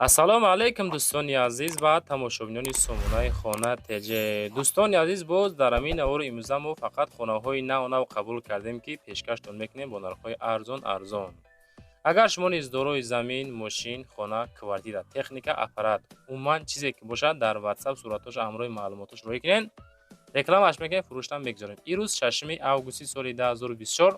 Ассалому алайкум, дӯстони азиз ва тамошобинони сомонаи Хона ТЖ. Дӯстони азиз, боз дар ҳамин навори имрӯза мо фақат хонаҳои нав нав қабул кардем, ки пешкаштон мекунем бо нархҳои арзон арзон. Агар шумо низ дорои замин, мошин, хона, квартира, техника, аппарат, умуман чизе ки бошад, дар WhatsApp суратҳоша ҳамроҳи маълумотош роҳӣ кунед, рекламаш мекунем, фурӯштан мегузорем. Ирӯз 6 августи соли 2024,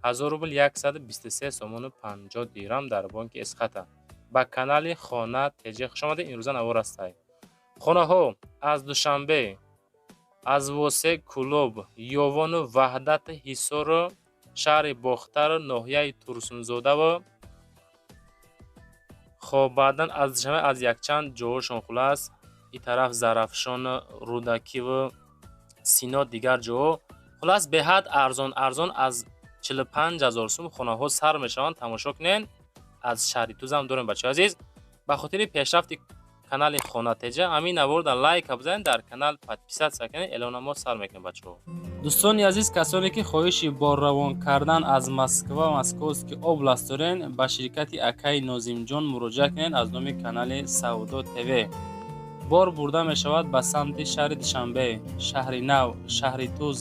1000 рубл 123 сомону 50 дирам дар бонки Эсхата. Ба канали Хона ТЖ хушомадед. Имрӯза навор ҳастай хонаҳо аз Душанбе, аз Восе, Кӯлоб, Ёвону Ваҳдат, Ҳисору шаҳри Бохтару ноҳияи Турсунзодаву, хоб, баъдан аз Душанбе, аз якчанд ҷоҳошон, хулас, и тараф Зарафшону Рӯдакиву Сино, дигар ҷоҳо. Хулас, беҳад арзон арзон, аз 45 000 сум хонаҳо сар мешаванд. Тамошо кунед, аз шаҳри Тузам дорем. Бачаҳои азиз, ба хотири пешрафти канали Хона ТЖ ҳамин наворда лайка бизанед, дар канал подписаться кунед. Эълона мо сар мекунем, бачаҳо. Дӯстони азиз, касоне ки хоҳиши борравон кардан аз Москва, Московский область дорен, ба ширкати акаи Нозимҷон муроҷиат кунед. Аз номи канали Савдо ТВ бор бурда мешавад ба самти шаҳри Душанбе, Шаҳри Нав, шаҳри Туз,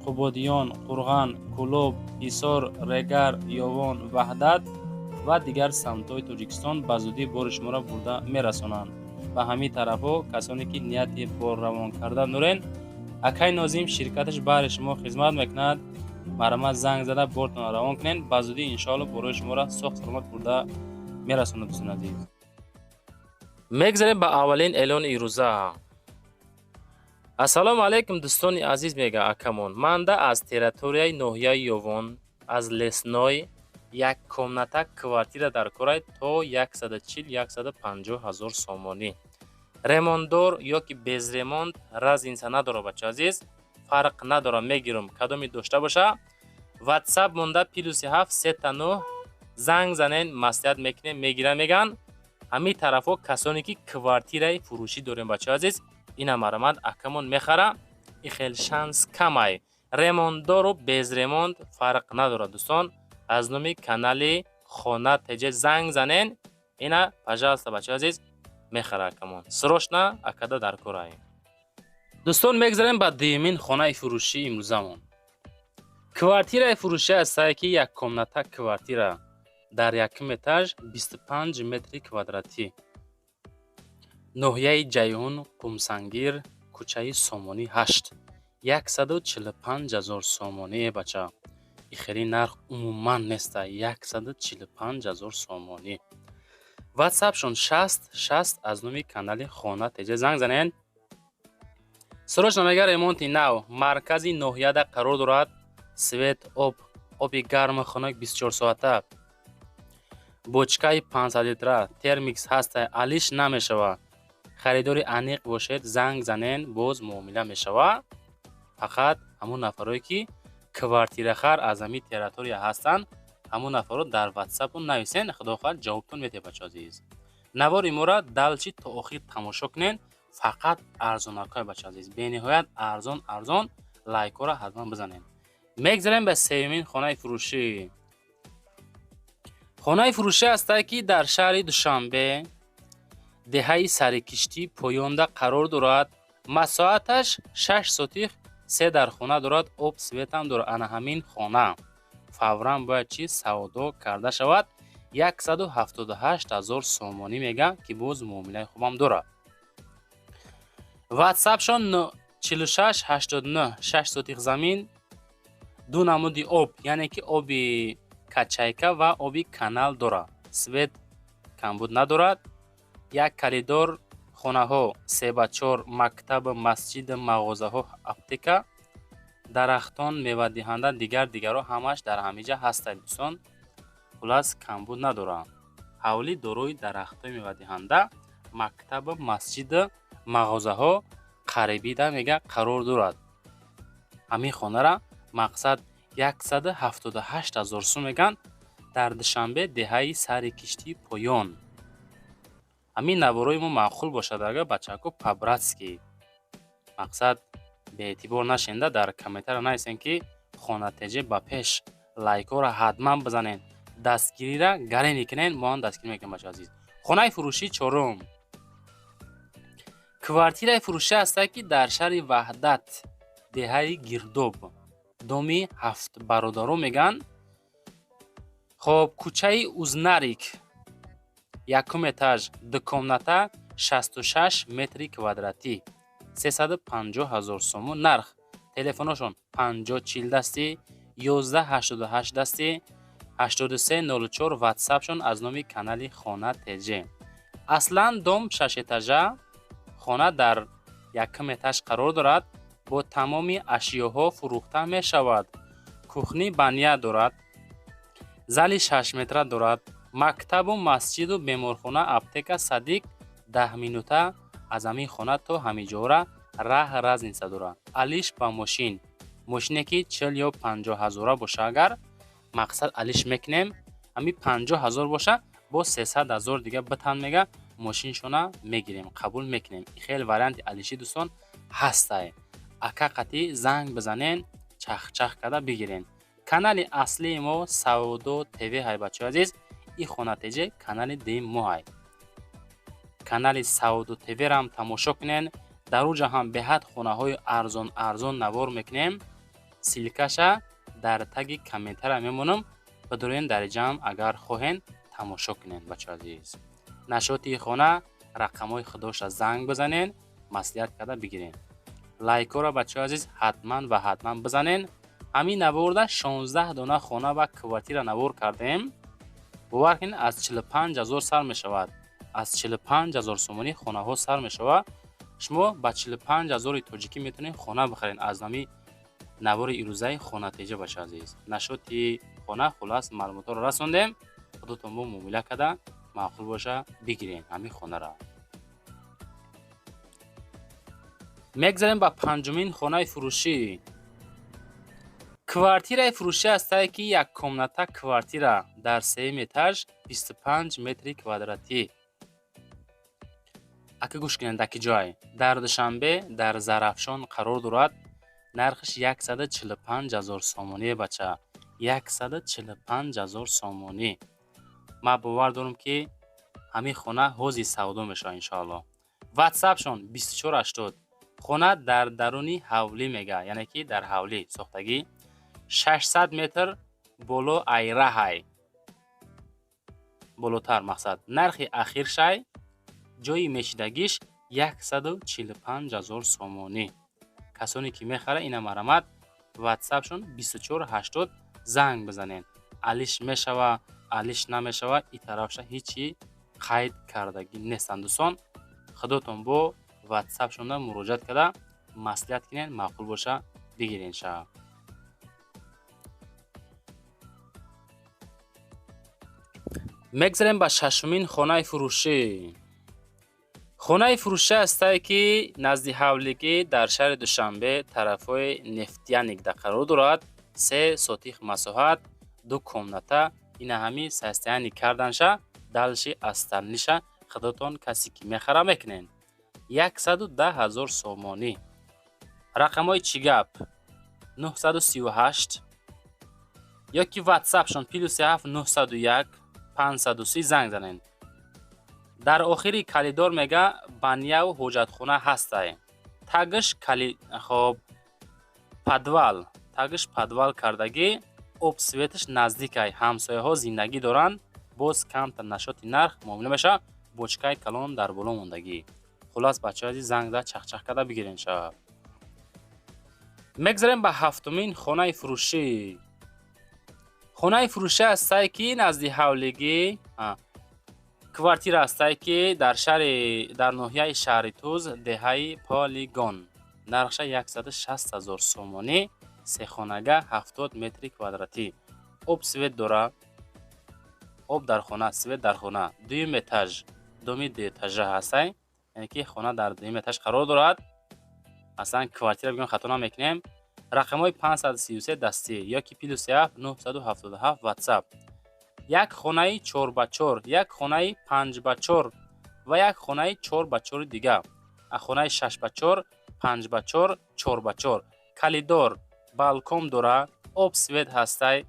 Қубодиён, Қурған, Кӯлоб, Ҳисор, Регар, Ёвон, Ваҳдат ва дигар самтҳои Тоҷикистон. Ба зудӣ бори шуморо бурда мерасонанд ба ҳамин тарафҳо. Касоне ки нияти борравон кардан дорен, акаи Нозим ширкаташ баҳри шумо хизмат мекунад. Марҳамат, занг зада бортонро равон кунед. Ба зудӣ, иншоалло, борои шуморо соғ саломат бурда мерасонад. Дӯстони азиз, мегзарем ба аввалин эълони ирӯза. Ассалому алайкум, дӯстони азиз, мега акамон. Манда аз территорияи ноҳияи Ёвон, аз Лесной, як комната квартира дар корай то 140-150 ҳазор сомонӣ. Ремонтдор ёки без ремонт разница надорад, бача азиз, фарқ надорад, мегирам. Кадоме дошта боша, WhatsApp монда +7 999, занг занен, маслиҳат мекунем, мегирам, меган. Ҳамин тарафҳо касоне ки квартираи фурӯшӣ дорем, бачаҳои азиз, ина марҳамат, акамон мехара. И хел шанс камай. Ремонтдору без ремонт фарқ надорад. Дӯстон, аз номи канали Хона ТЖ занг занен. Ина, пожалуйста, бачаҳои азиз, мехара акамон. Срочно акада дар кораем. Дӯстон, мегзарем ба дуюмин хонаи фурӯшии имрӯзамон. Квартираи фурӯшӣ ҳастае, ки як комната квартира дар якум этаж, 25 метри квадратӣ, ноҳияи Ҷайҳун, Қумсангир, кӯчаи Сомонӣ 8, 145 ҳазор сомонӣ. Э бача, и хеле нарх умуман неста, 145 ҳазор сомонӣ. Ватсапшон 60 60. Аз номи канали Хона ТЖ занг занен. Срочно, мега, ремонти нав, маркази ноҳияда қарор дорад. Свет, об, оби гарму хунук 24 соата, бочкаи 500 литра, термикс ҳаста, алиш намешавад. Харидори аниқ бошед, занг занен, боз муомила мешавад. Фақат ҳамон нафарое ки квартирахар аз ҳамин территория ҳастанд, ҳамон нафарро дар ватсапу нависен, худо хоҳад, ҷавобтон медиҳад. Бачо азиз, навори моро дальше то охир тамошо кунед. Фақат арзонакҳои, бачо азиз, бениҳоят арзон арзон. Лайкҳоро ҳатман бизанед. Мегзарем ба сеюмин хонаи фурӯшӣ. Хонаи фурӯшӣ ҳастае, ки дар шаҳри Душанбе, деҳаи Сарикиштӣ поёнда қарор дорад. Масоҳаташ 6 сотих, се дар хона дорад, об, светам дорад. Ана ҳамин хона фавран бояд чӣ савдо карда шавад. 178 ҳазор сомонӣ мегӯям, ки боз муомилаи хубам дорад. Ватсапшон 46 89. 6 сотих замин, ду намуди об, яъне ки оби качайка ва оби канал дорад, свет камбуд надорад, як коридор, хонаҳо 3 ба 4, мактаб, масҷид, мағозаҳо, аптека, дарахтон мевадиҳанда, дигар дигарҳо ҳамааш дар ҳамин ҷа ҳастанд. Дӯстон, хулас, камбуд надоранд. Ҳавлӣ дорои дарахтҳои мевадиҳанда, мактаб, масҷид, мағозаҳо қарибида, мега, қарор дорад. Ҳамин хонара мақсад 178 ҳазор сум мегӯянд, дар Душанбе, деҳаи Сари Киштии поён. Ҳамин наворои мо маъқул бошад, ага, бачаҳако, по-братски, мақсад, беэътибор нашенда, дар комментария нависем, ки Хона ТЖ ба пеш. Лайкҳоро ҳатман бизанед, дастгирира гарени кунед, мо ҳам дастгирӣ мекунем. Бачаҳо азиз. Хонаи фурӯшии чорум квартираи фурӯшӣ ҳастад, ки дар шаҳри Ваҳдат, деҳаи Гирдоб, доми ҳафт бародаро мегӯянд. Хоб, кӯчаи Узнарик, якум этаж, ду комната, 66 метри квадратӣ, 350 000 сомон нарх. Телефоношон 50 40 дасти, 11 88 дасти, 83 04. Ватсапшон аз номи канали Хона ТЖ. Аслан дом шашэтажа, хона дар якум этаж қарор дорад, бо тамоми ашёҳо фурӯхта мешавад. Кухни баня дорад, зали шашметра дорад. Мактабу масҷиду беморхона, аптека, садик 10 минута аз ҳамин хона то ҳамиҷора раҳ разница дорад. Алиш ба мошин, мошине ки 40 ё 50 ҳазора боша, агар мақсад алиш мекунем, ҳами 50 ҳазор боша, бо 300 ҳазор дига битан, мега, мошиншона мегирем, қабул мекунем. Хеле варианти алишӣ, дӯстон, ҳастай. Ака қатӣ занг бизанен, чахчах карда бигирен. Канали аслии мо Савдо ТВ ҳай, бачаҳои азиз. И Хона ТЖ канали дуюм мо ҳай. Канали Савдо ТВрам тамошо кунен, дар уҷа ҳам беҳад хонаҳои арзон арзон навор мекунем. Ссылкаша дар таги комментария мемонам, бидурен, дар иҷаам агар хоҳен тамошо кунен. Бачаҳои азиз, нашоти хона рақамҳои худоша занг бизанен, маслиҳат карда бигирен. Лайкҳоро, бачаҳои азиз, ҳатман ва ҳатман бизанен. Ҳамин наворда 16 дона хона ва квартира навор кардем. Бовар кунед, аз 45 ҳазор сар мешавад, аз 45 ҳазор сомонӣ хонаҳо сар мешавад. Шумо ба 45 ҳазори тоҷикӣ метавонед хона бихаред аз нами навори ирӯзаи Хона ТЖ. Бачаҳои азиз, нашоти хона, хулас, маълумотҳоро расондем. Худотон бо муомила карда, маъқул боша, бигирен ҳамин хонаро. Мегзарем ба панҷумин хонаи фурӯшӣ. Квартираи фурӯшӣ ҳастае, ки як комната квартира дар сеюм этаж, 25 метри квадратӣ. Ака, гӯш кунед, даки ҷой дар Душанбе, дар Зарафшон қарор дорад. Нархаш 145 ҳазор сомонӣ, бача, 145 ҳазор сомонӣ. Ман бовар дорам, ки ҳамин хона ҳозир савдо мешавад, иншоалло. Ватсапшон 24 80. Хона дар даруни ҳавлӣ, мега, яъне ки дар ҳавлӣ сохтагӣ, 600 метр боло айраҳай болотар. Мақсад, нархи ахиршай, ҷои мешидагиш 145 ҳазор сомонӣ. Касоне ки мехара, ина марамат, ватсапшон 24 80, занг бизанед. Алиш мешава, алиш намешава, и тарафша ҳичи қайд кардагӣ нестанд. Дӯстон, худотон бо ватсапшонда муроҷиат карда маслиҳат кунед, маъқул боша, бигирен ша. Мегзарем ба шашумин хонаи фурӯшӣ. Хонаи фурӯшӣ ҳастае, ки назди ҳавлигӣ дар шаҳри Душанбе, тарафҳои Нефтяникда қарор дорад. 3 сотих масоҳат, ду комната. Ина ҳами состояние карданша, дальше остальныйша худотон, касе ки мехара, мекунен. 110 ҳазор сомонӣ. Рақамҳои чӣ гап 938 ё ки ватсапшон +7 901 530, занг занед. Дар охири коридор, мега, баняву ҳоҷатхона ҳастай. Тагш кали, хоб, подвал, тагш подвал кардагӣ, об, светаш наздикай, ҳамсояҳо зиндагӣ доранд. Боз камтар нашоти нарх муомила мешавад. Бочкаи калон дар боло мондагӣ. Хулас, бачаҳои азиз, занг зад, чахчах карда бигирен шава. Мегзарем ба ҳафтумин хонаи фурӯшӣ. Хонаи фурӯшӣ ҳастае, ки назди ҳавлигӣ квартира ҳастае, ки дар шаҳри, дар ноҳияи Шаҳри Туз, деҳаи Полигон. Нархша 160 ҳазор сомонӣ, сехонага, 70 метри квадратӣ. Об, свет дора, об дар хона, свет дар хона. Дуюм этаж, доми дуэтажа ҳастай, яъне ки хона дар дуюм этаж қарор дорад. Аслан квартира бигӯем, хато намекунем. Рақамҳои 533 дастӣ ё ки +7 977 ватсап. Як хонаи 4 ба 4, як хонаи 5 ба 4 ва як хонаи 4 ба 4-и дига, хонаи 6 ба 4, 5 ба 4, 4 ба 4. Коридор, балкон дора, об, свет ҳастай.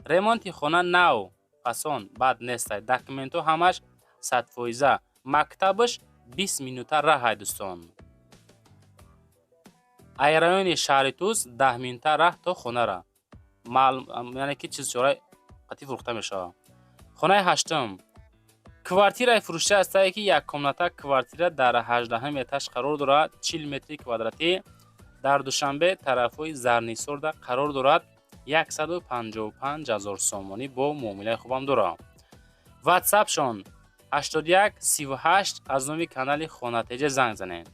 Ремонти хона нав, фасон бад нестай. Документҳо ҳамаш 100%. Мактабаш 20 минута раҳай, дӯстон. Ай райони шаҳри Тӯс 10 минута раҳ то хонара. Яъне ки чиз чораи қатъӣ фурӯхта мешавад. Хонаи ҳаштум квартираи фурӯшӣ ҳастае, ки яккомната квартира дар 18-ҳами этаж қарор дорад, 40 метри квадратӣ, дар Душанбе, тарафҳои Зарнисорда қарор дорад. 155 000 сомонӣ, бо муомилаи хубам дорад. Ватсапшон 81 38, аз номи канали Хонатеҷа занг занед.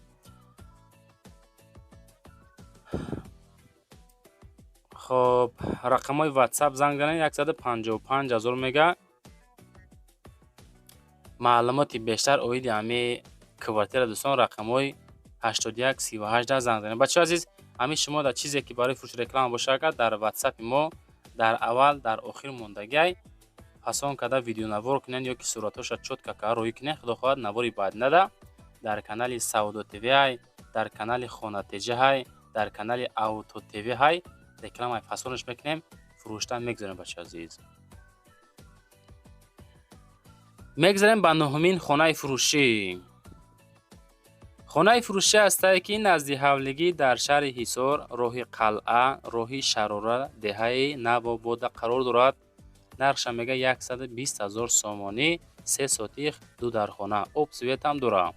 Хоб, рақамҳои ватсап занг занед, 155 000 мега. Маълумоти бештар оиди ҳами квартира, дӯстон, рақамҳои 81 38 занг занед. Бачаҳо азиз, ҳамин шумо дар чизе ки барои фурӯш, реклама бошад, агар дар ватсапи мо дар аввал, дар охир мондагиай, пасон карда видеонавор кунед ё ки суратҳоша чётко карда роҳӣ кунед. Худо хоҳад, навори баъдинада дар канали Савдо ТВ ҳай, дар канали Хонатеҷа ҳай, дар канали Авто ТВ ҳай, рекламаи фасонаш мекунем, фурӯшта мегузорем. Бачаҳо азиз, мегзарем ба нуҳумин хонаи фурӯшӣ. Хонаи фурӯшӣ ҳастае, ки назди ҳавлигӣ дар шаҳри Ҳисор, роҳи Қалъа, роҳи Шарора, деҳаи Навобода қарор дорад. Нархша мега 120 000 сомонӣ, се сотих, ду дархона, об, светам дорад.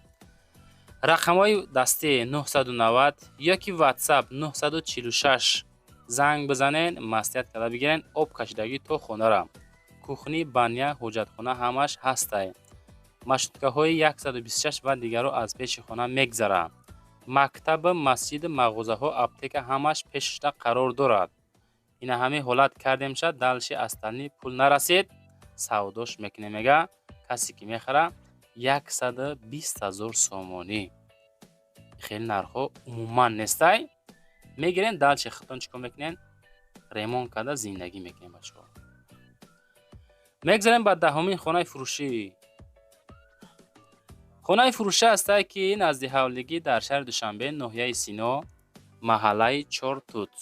Рақамҳои дастӣ 990 ё ки ватсап 946, занг бизанед, маслиҳат карда бигирен. Об кашидагӣ то хонара, кухни, баня, ҳоҷатхона ҳамаш ҳастай. Маршруткаҳои 126 ва дигарро аз пеши хона мегзарад. Мактаб, масҷид, мағозаҳо, аптека ҳамаш пешашда қарор дорад. Ина ҳамин ҳолат кардем, шад дальше остальной пул нарасид, савдош мекунем, мега касе ки мехара. 120 000 сомонӣ, хеле нархҳо умуман нестай. Мегирен, дальше худтон чӣ кор мекунен? Ремонт карда зиндагӣ мекунем, бачаҳо. Мегзарем ба 10-умин хонаи фурӯшӣ. Хонаи фурӯшӣ ҳастае, ки назди ҳавлигӣ дар шаҳри Душанбе, ноҳияи Сино, маҳаллаи Чортут,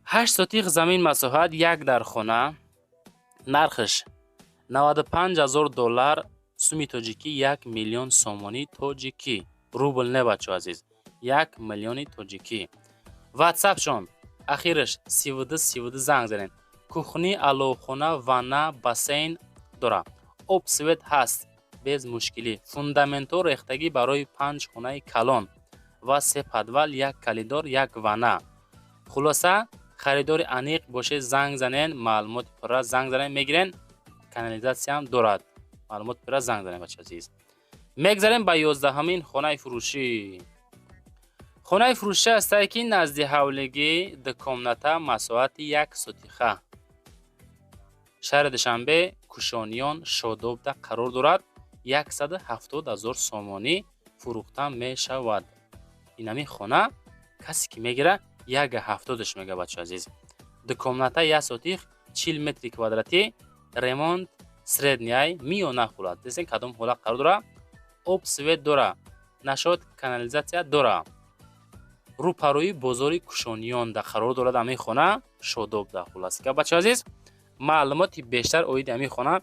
8 сотих замин масоҳат, як дархона, нархаш 95 000 доллар, суми тоҷикӣ 1 миллион сомонӣ тоҷикӣ, рубл не, бачаҳо азиз, 1 миллиони тоҷикӣ. Ватсапшон ахираш 32 32, занг занед. Кухни, аловхона, ванна, бассейн дорад, об, свет ҳаст без мушкилӣ. Фундаментҳо рехтагӣ барои панҷ хонаи калон ва се подвал, як коридор, як ванна. Хулоса, харидори аниқ бошед, занг занен, маълумоти пурра занг занен, мегирен. Канализатсияам дорад. Маълумоти пурра занг занен, бача азиз. Мегзарем ба 11-ҳамин хонаи фурӯшӣ. Хонаи фурӯшӣ ҳастае, ки назди ҳавлигӣ, дукомната, масоҳати як сотиха, шаҳри Душанбе, Кушониён, Шодобда қарор дорад. 170 000 сомонӣ фурӯхта мешавад. Инами хона касе ки мегира, як ҳафтодаш мега, бача азиз. Дукомната, як сотих, 40 метри квадратӣ, ремонт средний, миёна ҳолат десен, кадом ҳолат қарор дора. Об, свет дора, нашод, канализатсия дора. Рӯпарӯи бозори Кушониёнда қарор дорад ҳамин хона, Шодобда. Хулоса, бача азиз, маълумоти бештар оиди ҳамин хона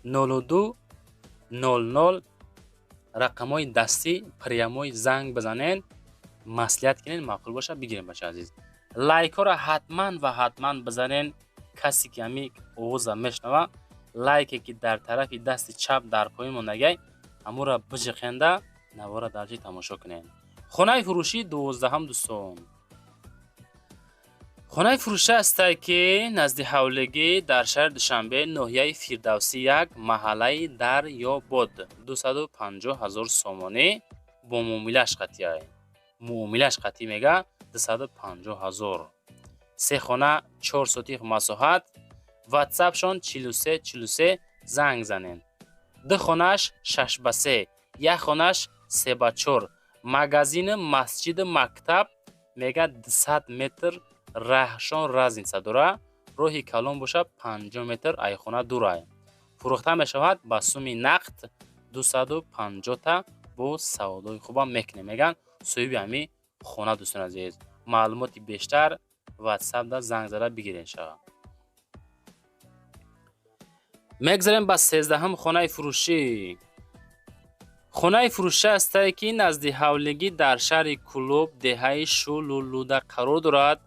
02 00 рақамҳои дастӣ, прямой занг бизанед, маслиҳат кунед, маъқул боша, бигирем. Бача азиз, лайкҳоро ҳатман ва ҳатман бизанен. Касе ки ҳамин овоза мешунава, лайке ки дар тарафи дасти чап дар поён мондагиай, ҳамура биҷиқенда, навора дальше тамошо кунед. Хонаи фурӯшии 12-ҳам, дӯстон. Хонаи фурӯшӣ ҳастае, ки назди ҳавлигӣ дар шаҳри Душанбе, ноҳияи Фирдавсӣ як, маҳаллаи Дарёбод, 250 000 сомонӣ, бо муомилааш қатъиай, муомилааш қатъӣ мега, 250 000, се хона, 4 сотих масоҳат. Ватсапшон 43 43, занг занед. Ду хонааш 6 ба 3, як хонааш 3 ба 4. Магазини, масҷиду мактаб мега 200 метр раҳшон разница дора. Роҳи калон боша, 50 метр айхона дурай. Фурӯхта мешавад ба суми нақд 250-та, бо савдои хубам мекунем, мегӯянд соҳиби ҳамин хона. Дӯстони азиз, маълумоти бештар ватсапда занг зада бигиред шава. Мегзарем ба 13-ҳум хонаи фурӯшӣ. Хонаи фурӯшӣ ҳастае, ки назди ҳавлигӣ дар шаҳри Кӯлоб, деҳаи Шулулуда қарор дорад,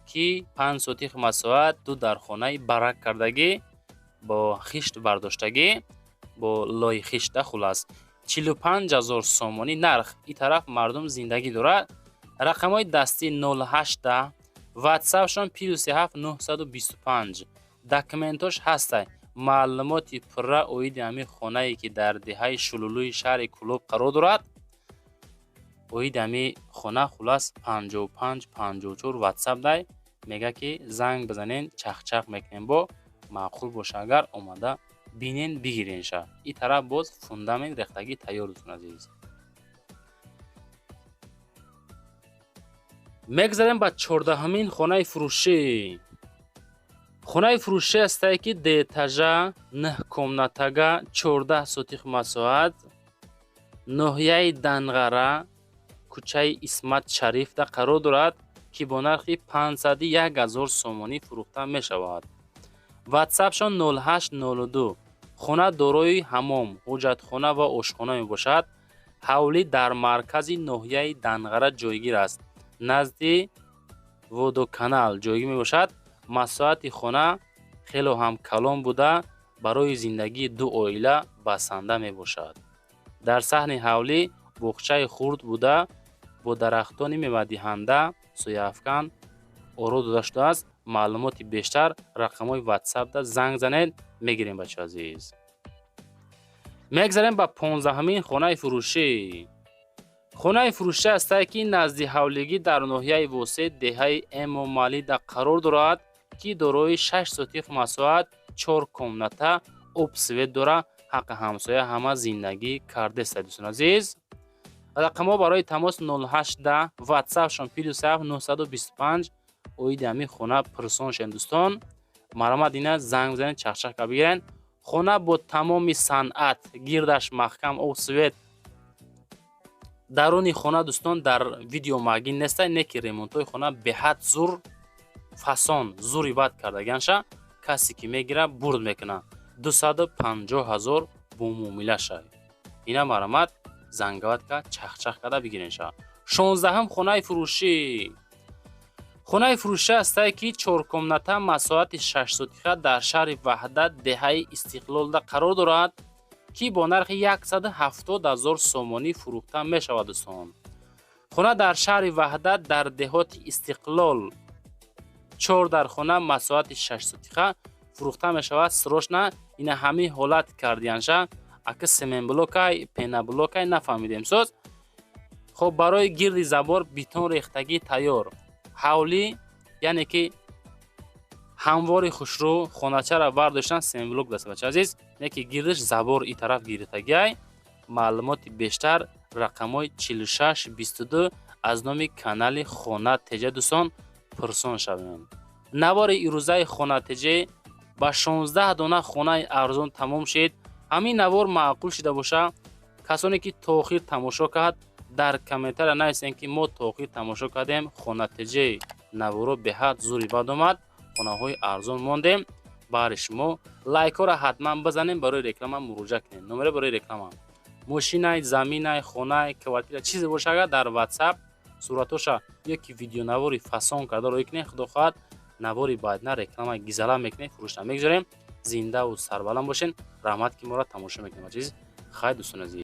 ки 5 сотих масоҳат, ду дархонаи барак кардагӣ, бо хишт бардоштагӣ, бо лои хишта. Хулас, 45 000 сомонӣ нарх. Ин тараф мардум зиндагӣ дорад. Рақамҳои дастӣ 0810, ватсапшон +7 925. Документош ҳастай. Маълумоти пурра оиди ҳамин хонае, ки дар деҳаи Шулулӯи шаҳри Кӯлоб қарор дорад, оиди ҳамин хона, хулас, 55 54 ватсап дай, мега, ки занг бизанен, чахчах мекунем. Бо маъқул боша, агар омада бинен, бигиренша. Ин тараф боз фундамент рехтагӣ тайёр, дӯстон азиз. Мегзарем ба 14-ҳумин хонаи фурӯшӣ. Хонаи фурӯшӣ ҳастае, ки дуэтажа, нӯҳ комнатага, 14 сотих масоҳат, ноҳияи Данғара, кӯчаи Исмат Шарифда қарор дорад, ки бо нархи 501 000 сомонӣ фурӯхта мешавад. Ватсапшон 0802. Хона дорои ҳамом, ҳоҷатхона ва ошхона мебошад. Ҳавлӣ дар маркази ноҳияи Данғара ҷойгир аст, назди водоканал ҷойгир мебошад. Масоҳати хона хело ҳам калон буда, барои зиндагии ду оила басанда мебошад. Дар саҳни ҳавлӣ боғчаи хурд буда, бо дарахтони мевадиҳанда, сояафкан оро дода шудааст. Маълумоти бештар рақамҳои ватсапда занг занед, мегирем, бачаҳо азиз. Мегзарем ба 15-ҳумин хонаи фурӯшӣ. Хонаи фурӯшӣ ҳастае, ки назди ҳавлигӣ дар ноҳияи Восеъ, деҳаи Эмомалида қарор дорад, ки дорои 6 сотих масоҳат, чор комната, об, свет дора, ҳаққи ҳамсоя ҳама зиндагӣ кардеста, дӯстон азиз. Рақамҳо барои тамос 0810, ватсапшон +7 925. Оиди ҳамин хона пурсон шем, дӯстон, марҳамат, ина занг бизанед, чахчах ка бигирен. Хона бо тамоми санъат, гирдаш маҳкам, об, свет. Даруни хона, дӯстон, дар видео магин нестай, не ки ремонтҳои хона беҳад зур, фасон, зури бад кардаганша. Касе ки мегира, бурд мекунад. 250 000 бо муомила шай. Ина марҳамат, зангават ка, чахчах карда бигиренша. 16-ҳум хонаи фурӯшӣ. Хонаи фурӯшӣ ҳастае, ки чоркомната, масоҳати 6 сотиха, дар шаҳри Ваҳдат, деҳаи Истиқлолда қарор дорад, ки бо нархи 170 000 сомонӣ фурӯхта мешавад, дӯстон. Хона дар шаҳри Ваҳдат, дар деҳоти Истиқлол, чор дар хона, масоҳати 6 сотиха фурӯхта мешавад срочно. Ина ҳамин ҳолат кардиянша, ака, семенблокай, пеноблокай, нафаҳмидем соз. Хоб, барои гирди забор бетон рехтагӣ тайёр. Ҳавлӣ, яъне ки ҳамвори хушрӯ. Хоначаро бардоштан, семенблок даст, бача азиз, не ки гирдиш забор и тараф гирифтагиай. Маълумоти бештар рақамҳои 46 22 аз номи канали Хона Теҷа, дӯстон, пурсон шавем. Навори ирӯзаи Хона Теҷе ба 16 дона хонаи арзон тамом шид. Ҳамин навор маъқул шида боша, касоне ки то охир тамошо кард, дар комментария нависем, ки мо то охир тамошо кардем, Хона Теҷе наворо беҳад зури бад омад, хонаҳои арзон мондем. Баҳри шумо лайкҳоро ҳатман бизанем, барои реклама муроҷиат кунем. Номере барои реклама мошинай, заминай, хонай, квартира, чизе боша, агар дар ватсап суратоша ё ки видеонавори фасон карда роӣ кунем, худо хоҳад, навори баъдна реклама гизала мекунем, фурӯшна мегузорем. Зиндаву сарбаланд бошен. Раҳмат, ки моро тамошо мекунем, азиз. Хайр, дӯстони азиз.